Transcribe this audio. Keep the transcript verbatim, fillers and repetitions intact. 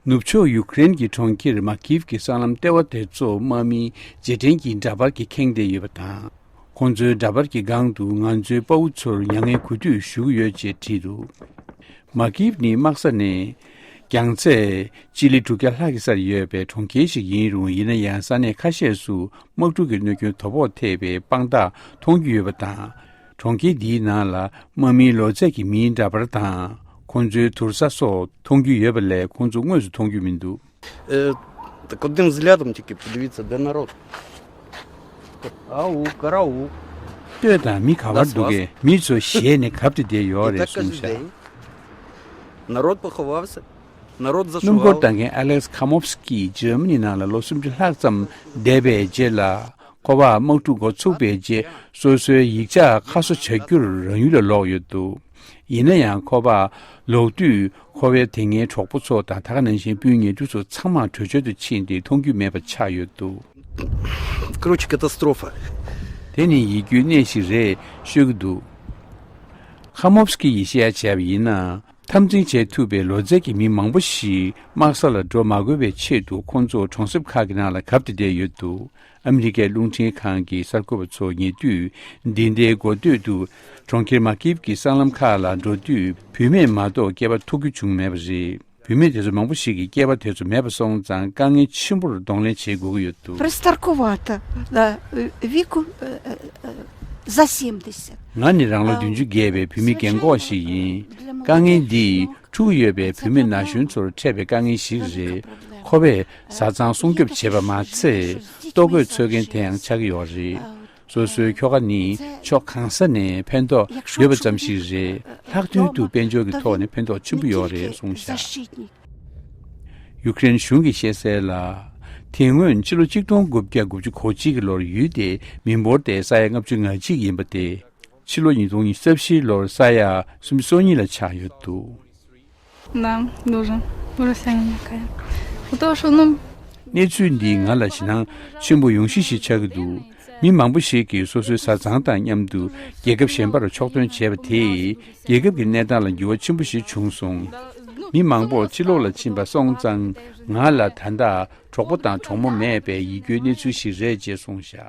ནུབ་ཕྱོགས་ཡུ་ཀེ་རེན་གྱི་གྲོང་ཁྱེར་མ་ཀིབ་ཀྱི་སྲང་ལམ་ལྟེ་བ་དེ་ཚོ་དམག་མིའི་རྗེས་དྲན་གྱི་འདྲ་པར་གྱིས་ཁེངས་བསྡད་ཡོད་པ་དང་། ཁོང་ཚོའི་འདྲ་པར་གྱི་སྒང་དུ་ང་ཚོའི་དཔའ་བོ་ཚོར་མྱ་ངན་གུས་འདུད་ཞུ་གི་ཡོད་ཅེས་བྲིས་འདུག་མ་ཀིབ་ནི་དམག་ས་ནས་རྒྱང་ཚད་སྤྱི་ལེ་དྲུག་བརྒྱ་ལྷག་གི་སར་ཡོད་པའི་གྲོང་ཁྱེར་ཞིག་ཡིན་རུང་། ཡིན་ན་ཡང་ས་གནས་ཁ་ཤས་སུ་དམག་འཁྲུག་གི་གནོད་སྐྱོན་དོ་ཕོག་ཐེབས་པའི་དཔང་རྟགས་མཐོང་རྒྱུ་ཡོད་པ་དང་། གྲོང་ཁྱེར་འདིའི་ནང་ལ་དམག་མིའི་ལོ་ཚད་ཀྱི་མིའི་འདྲ་པར་དང་། ཁོང་ཚོའི་དུར་ས་སོགས་མཐོང་རྒྱུ་ཡོད་པ་ལས། ཁོང་ཚོ་དངོས་སུ་མཐོང་རྒྱུ་མི་འདུག Э, так одним взглядом только подивиться, да, народ. Аук, караук. ལྟོས་དང་། མི་ག་པར་འདུག་གས། མི་ཚོ་ཞེད་ནས་གབ་སྟེ་བསྡད་ཡོད་རེད་གསུངས་ཤག Народ поховался, народ зашугал. སྣུམ་འཁོར་བཏང་མཁན་ཨ་ལེགས་ཁ་མོབ་སི་ཀི་འཇར་མ་ནི་ནང་ལ་ལོ་སུམ་ཅུ་ལྷག་ཙམ་བསྡད་པའི་རྗེས་ལ། ཁོ་པ་དམག་འཁྲུག་འགོ་ཚུགས་པའི་རྗེས་སོ་སོའི་ཡིག་ཆ་ཁ་གསོ་བྱ་རྒྱུར་རང་ཡུལ་ལ་ལོག་ཡོད་འདུག་ཡིན་ན་ཡང་ཁོ་པ་ལོག་དུས་ཁོ་པའི་དེ་སྔའི་གྲོགས་པོ་ཚོ་དང་། ད་ག་ནང་བཞིན་སྤུན་ཉེ་དུ་ཚོ་ཚང་མ་བྲོས་བྱོལ་དུ་ཕྱིན་ཏེ་མཐོང་རྒྱུ་མེད་པ་ཆགས་ཡོད་འདུག Короче, катастрофа. དེ་ནི་ཡིད་སྐྱོའི་གནས་ཤིག་རེད་ཤོད་ཀྱི་འདུག་ཁ་མོབ་སི་ཀི་ཡིས་བཤད་ཡ་བྱས་པ་ཡིན་ན། འཐབ་འཛིང་བྱེད་ཐུབ་པའི་ལོ་ཚད་ཀྱི་མི་མང་པོ་ཞིག་དམག་ས་ལ་འགྲོ་མ་དགོས་པའི་ཆེད་དུ། ཁོང་ཚོ་གྲོང་གསེབ་ཁག་གི་ནང་ལ་གབ་སྟེ་བསྡད་ཡོད་འདུག་ཨ་མི་རི་ཀའི་རླུང་འཕྲིན་ཁང་གི་གསར་འགོད་པ་ཚོ་ཉེ་དུས་འདི་ཟླའི་འགོ་སྟོད་དུ་གྲོང་ཁྱེར་མ་ཀིབ་ཀྱི་སྲང་ལམ་ཁག་ལ་འགྲོ་དུས། བུད་མེད་མ་གཏོགས་སྐྱེས་པ་ཐུག་རྒྱུ་བྱུང་མེད་པ་རེད། བུད་མེད་དེ་ཚོ་མང་པོ་ཞིག་གིས་སྐྱེས་པ་དེ་ཚོ་མེད་པ་སོང་ཙང་། དཀའ་ངལ་ཆེན་པོར་གདོང་ལེན་བྱེད་དགོས་ཀྱི་ཡོད་འདུག Пристарковато, да, э, веку, э, э, э, за семьдесят. ང་ནི་རང་ལོ་བདུན་ཅུ་བརྒལ་བའི་བུད་མེད་རྒན་གོག་ཞིག་ཡིན། དཀའ་ངལ་འདི་ཕྲུ་གུ་ཡོད་པའི་བུད་མེད་ན་གཞོན་ཚོར་འཕྲད་པའི་དཀའ་ངལ་ཞིག་རེད། ཁོ་པས་བཟའ་ཚང་སྲུང་སྐྱོབ་བྱེད་པ་མ་ཚད། ལྟོ་གོས་འཚོལ་མཁན་དེ་ཡང་ཆགས་ཀྱི་ཡོད་རེད། སོ་སོའི་ཁྱོ་ག་ནི་ཕྱོགས་གང་ས་ནས་ཕན་ཐོགས་ཡོད་པ་ཙམ་ཞིག་རེད། ལྷག་དོན་དུ་དཔལ་འབྱོར་གྱི་ཐོག་ནས་ཕན་ཐོགས་ཆེན་པོ་ཡོད་རེད་གསུངས་བཞག་ཡུ་ཀེ་རེན་གཞུང་གིས་བཤད་གསལ་ལ། དེ་སྔོན་ཕྱི་ལོ་ཆིག་སྟོང་དགུ་བརྒྱ་དགུ་བཅུ་གོ་གཅིག་གི་ལོར་ཡུལ་དེའི་མི་འབོར་དེ་ས་ཡ་ལྔ་བཅུ་ང་གཅིག་ཡིན་པ་དེ། ཕྱི་ལོ་ཉིས་སྟོང་ཉི་ཤུ་རྩ་བཞིའི་ལོར་ས་ཡ་སུམ་ཅུ་སོ་གཉིས་ལ་ཆགས་ཡོད་འདུག Да, дуже. Дуже сильно такая. Потому что, ну, གནས་ཚུལ་འདིས་ང་ལ་ཞེད་སྣང་ཆེན་པོ་ཡོང་གཞི་ཞིག་ཆགས་ཀྱི་འདུག་མི་མང་པོ་ཞིག་གིས་སོ་སོའི་བཟའ་ཚང་དང་མཉམ་དུ་རྒྱལ་ཁབ་གཞན་པར་ཕྱོགས་ཐོན་བྱས་པ་དེས། རྒྱལ་ཁབ་ཀྱི་གནས་སྟངས་ལ་འགྱུར་བ་ཆེན་པོ་ཞིག་བྱུང་སོང་། མི་མང་པོ་ཕྱི་ལོགས་ལ་ཕྱིན་པ་སོང་ཙང་། ང་ལ་ད་ལྟ་གྲོགས་པོ་དང་གྲོགས་མོ་མེད་པའི་ཡིད་སྐྱོའི་གནས་ཚུལ་ཞིག་རེད་ཅེས་གསུངས་བཞག